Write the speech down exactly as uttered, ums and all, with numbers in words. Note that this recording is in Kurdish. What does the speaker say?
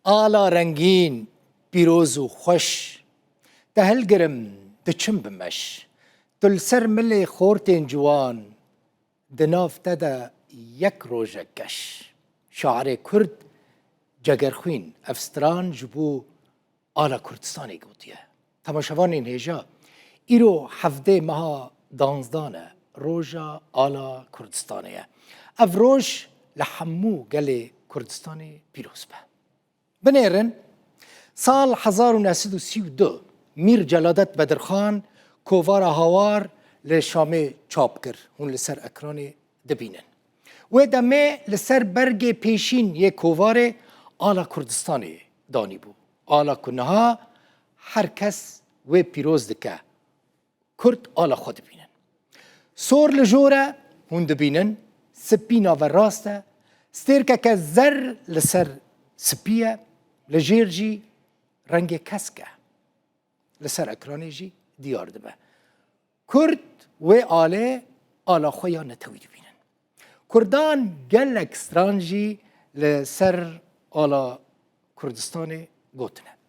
Ala rengîn, pîroz û xweş, te hilgirim, diçim bi meş. Tu li ser milê xortên ciwan, di nav te de yek rojek geş. Şairê Kurd Cegerxwîn ev stran ji bo ala Kurdistanê gotiye. Temaşevanên hêja, îro hevdê meha danzdan e, roja ala Kurdistanê ye. Ev roj li hemû gelê Kurdistanê pîroz be. Binêrin, sal hezar û neh sed û sî û du Mîr Celadet Bedirxan kovara Hawar li Şamê çap kir. Hûn li ser ekranê dibînin. Wê demê li ser bergê pêşîn yê kovarê ala Kurdistanê danîbû. Ala ku niha her kes wê pîroz dike. Kurd ala xwe dibînin. Sor li jor e, hûn dibînin, spî naverast e, stêrkeke zer li ser spî ye, li jêr jî rengê kesk e. Li ser ekranê jî diyar dibe. Kurd wê alê ala xwe ya netewî dibînin. Kurdan gelek stran jî li ser ala Kurdistanê gotine.